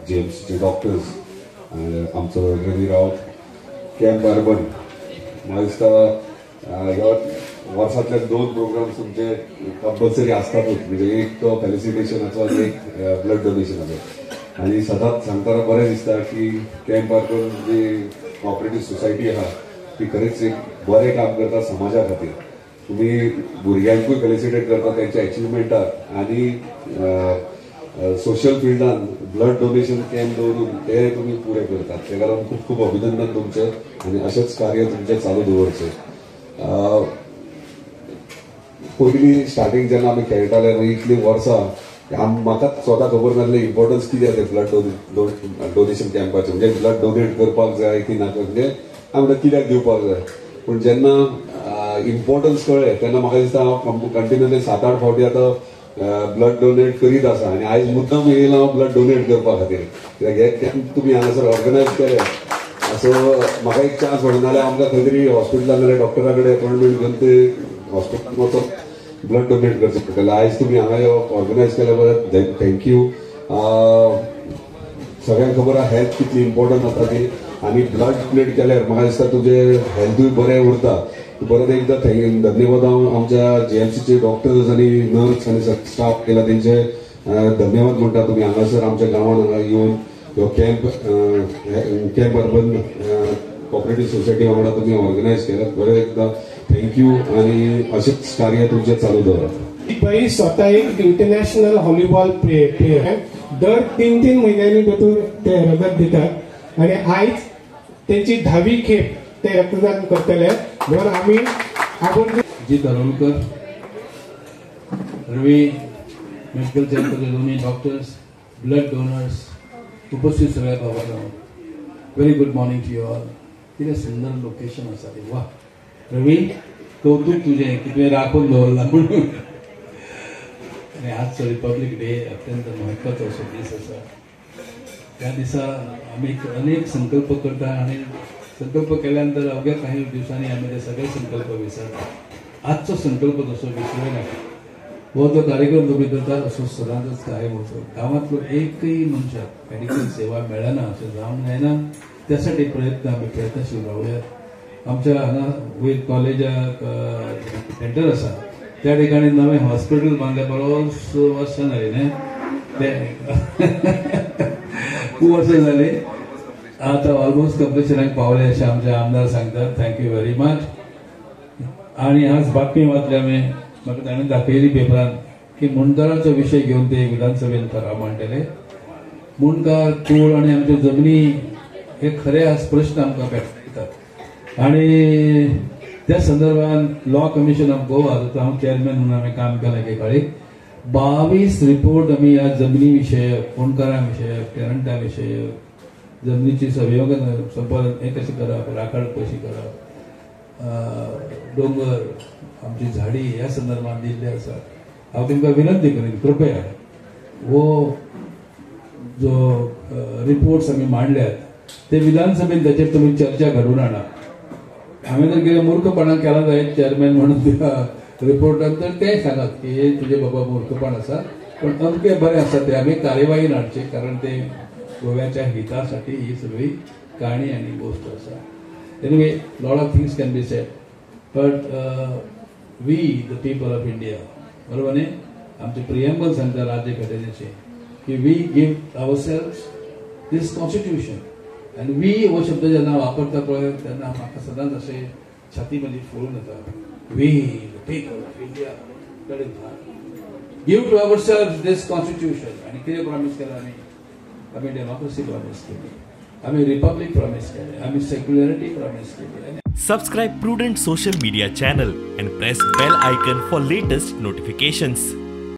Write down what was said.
जीएमसीचे doctors आमचो रवी रावत camp urban म्हाका दिसता ह्या वर्सांतले 2 प्रोग्राम्स तुमचे कंपल्सरी आसतातूच, म्हणजे एक तो फेलिसिटेशनाचो आनी एक ब्लड डोनेशनाचो. आनी सदांच सांगतना बरें दिसता की कॅम्प अर्बन जी कॉपरेटीव सोसायटी आहा ती खरेंच एक बरें काम करता समाजा खातीर. तुमी भुरग्यांकूय फेलिसिटेट करता तेंच्या एचिवमेंटाक आनी सोशल फिल्डान ब्लड डोनेशन कॅम्प दवरून ते तुमी पुरे करतात, तेका लागून खूब खूब अभिनंदन तुमचें आनी अशेंच कार्य तुमचें चालू दवरचें. पयलीं स्टार्टींग जेन्ना आमी खेळटाले न्हू इतलीं वर्सां म्हाका स्वता खबर नासलें इम्पॉर्टन्स कितें तें ब्लड डोनेशन कॅम्पाचें, म्हणजे ब्लड डोनेट करपाक जाय की नाका, म्हणजे आमी म्हणटा कित्याक दिवपाक जाय. पूण जेन्ना इम्पॉर्टन्स कळ्ळें तेन्ना म्हाका दिसता हांव कंटिन्युअसली 7-8 फावटी आतां ब्लड डोनेट करीत आसा आनी आयज मुद्दम येयला हांव ब्लड डोनेट करपा खातीर, कित्याक हे कॅम्प तुमी हांगासर ऑर्गनायज केले सो म्हाका एक चान्स मेळना जाल्यार आमकां खंय तरी हॉस्पिटलान जाल्यार डॉक्टरा कडेन अपॉयंटमेंट घेवन ते हॉस्पिटलान वचोन ब्लड डोनेट करचें पडटलें. आयज तुमी हांगा येवप ऑर्गनायज केल्या बद्दल thank you. सगळ्यांक खबर आहा हेल्थ कितली इम्पॉर्टंट आसता ती, आनी ब्लड डोनेट केल्यार म्हाका दिसता तुजें हेल्थूय बरें उरता. परत एकदा धन्यवाद हांव आमच्या जीएमसीचे डॉक्टर्स आनी नर्स आनी स्टाफ केला तेंचे धन्यवाद म्हणटा. तुमी हांगासर आमच्या गांवान हांगा येवन ह्यो कॅम्प अर्बन कॉपरेटीव सोसायटी वांगडा तुमी ऑर्गनायज केला, बरें एकदा thank you आनी अशेंच कार्य तुमचें चालू दवरात. भाई स्वता एक इंटरनॅशनल व्हॉलीबॉल प्लेयर, दर 3-3 म्हयन्यांनी दोतोर ते रगत दितात आनी आयज तेंची 10वी खेप ते रक्तदान करतले म्हणून आमी आपूण. जीत अरोलकर, रवी मेडिकल सेंटरचे दोन्ही डॉक्टर्स, ब्लड डोनर्स, उपस्थित सगळ्या बाबांनो, very good morning to you all. कितें सुंदर लोकेशन आसा तें, वा रवी कौतुक तुजें की तुवें राखून दवरलां म्हणून. आनी आजचो रिपब्लीक डे अत्यंत म्हत्वाचो असो दीस आसा. त्या दिसा आमी अनेक संकल्प करता आनी संकल्प केल्यानंतर अवघ्या काही दिवसांनी आमी ते सगळे संकल्प विसरता. आजचो संकल्प तसो विसरूं नाका. हो जो कार्यक्रम तुमी करता असो सदांच कायम वचो. गांवांतलो एकही मनशाक मेडिकल सेवा मेळना अशें जावंक जायना, त्यासाठी प्रयत्न आमी प्रयत्नशील रावूयात. आमच्या हांगा वयर कॉलेजाक सेंटर आसा त्या ठिकाणी नवें हॉस्पिटल बांदलें, बरोच वर्सां जालीं न्ही तें, खूब वर्सां जालीं, आतां ऑलमोस्ट कंप्लिशनाक पावले अशें आमचे आमदार सांगतात. Thank you very much. आनी आज बातमी वाचली आमी, म्हाका ताणें दाखयली पेपरान की मुंडकाराचो विशय घेवन ते विधानसभेन ठराव मांडटले. मुंडकार कूळ आनी आमच्यो जमनी हे खरे आज प्रश्न आमकां पेटतात आनी त्या संदर्भात लॉ कमिशन ऑफ गोवा, तातूंत हांव चेअरमॅन म्हणून आमी काम केलां एके काळी. 22 रिपोर्ट आमी ह्या जमनी विशयक, मुंडकारां विशयक, टेनंटा विशयक, जमनीची संयोगन संपादन हें कशें करप, राखण कशी करप, डोंगर आमची झाडी ह्या संदर्भात दिल्ले आसात. हांव तुमकां विनंती करीन कृपया हो जो रिपोर्ट्स आमी मांडल्यात ते विधानसभेन ताचेर तुमी चर्चा घडोवन हाडा. हांवें जर कितें मूर्खपणां केलां जायत चेअरमॅन म्हणून त्या रिपोर्टान तर तें सांगात की हे तुजें बाबा मूर्खपण आसा, पण अमकें बरें आसा तें आमी कार्यवाहीन हाडचें, कारण तें गोव्याच्या हितासाठी ही सगळी काणी आनी गोश्ट आसा. Anyway, lot of things can be said, but we the people of India, बरोबर न्ही, आमचें प्रिएम्बल सांगता राज्यघटनेचें की we give ourselves this constitution. आनी we हो शब्द जेन्ना वापरता पळय तेन्ना म्हाका सदांच अशें छाती म्हजी फुलून येता. We the people of India कडेन give to ourselves this constitution. आनी कितें प्रॉमीस केलां आमी? आमी डेमोक्रेसी प्रॉमीस केली, आमी रिपब्लीक प्रॉमीस केली, आमी सेक्युलरिटी प्रॉमीस केली. Subscribe Prudent Social Media channel and press bell icon for latest notifications.